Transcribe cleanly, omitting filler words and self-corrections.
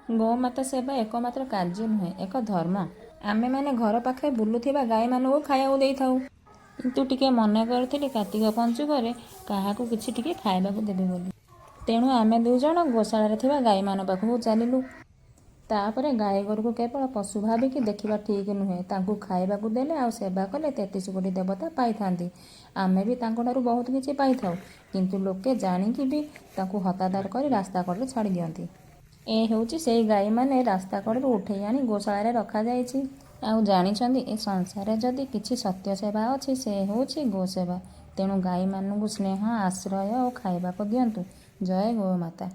ଗୋମାତା ସେବା ଏକମାତ୍ର କାର୍ଯ୍ୟ ନୁହେଁ, ଏକ ଧର୍ମ। ଆମେମାନେ ଘର ପାଖେ ବୁଲୁଥିବା ଗାଈମାନଙ୍କୁ ଖାଇବାକୁ ଦେଇଥାଉ। କିନ୍ତୁ ଟିକେ ମନେ କରିଥିଲି କାର୍ତ୍ତିକ ପଞ୍ଚୁକରେ କାହାକୁ କିଛି ଟିକେ ଖାଇବାକୁ ଦେବି ବୋଲି। ତେଣୁ ଆମେ ଦୁଇଜଣ ଗୋଶାଳାରେ ଥିବା ଗାଈମାନଙ୍କ ପାଖକୁ ଚାଲିଲୁ। ତାପରେ ଗାଈ ଗୋରୁକୁ କେବଳ ପଶୁ ଭାବିକି ଦେଖିବା ଠିକ୍ ନୁହେଁ। ତାଙ୍କୁ ଖାଇବାକୁ ଦେଲେ ଆଉ ସେବା କଲେ 33 କୋଟି ଦେବତା ପାଇଥାନ୍ତି। ଆମେ ବି ତାଙ୍କଠାରୁ ବହୁତ କିଛି ପାଇଥାଉ। କିନ୍ତୁ ଲୋକେ ଜାଣିକି ବି ତାଙ୍କୁ ହତାଦର କରି ରାସ୍ତା କଡ଼ରେ ଛାଡ଼ି ଦିଅନ୍ତି। ଏ ହେଉଛି ସେଇ ଗାଈମାନେ ରାସ୍ତା କଡ଼ରୁ ଉଠେଇ ଆଣି ଗୋଶାଳାରେ ରଖାଯାଇଛି। ଆଉ ଜାଣିଛନ୍ତି, ଏ ସଂସାରରେ ଯଦି କିଛି ସତ୍ୟ ସେବା ଅଛି, ସେ ହେଉଛି ଗୋ ସେବା। ତେଣୁ ଗାଈମାନଙ୍କୁ ସ୍ନେହ, ଆଶ୍ରୟ ଓ ଖାଇବାକୁ ଦିଅନ୍ତୁ। ଜୟ ଗୋମାତା।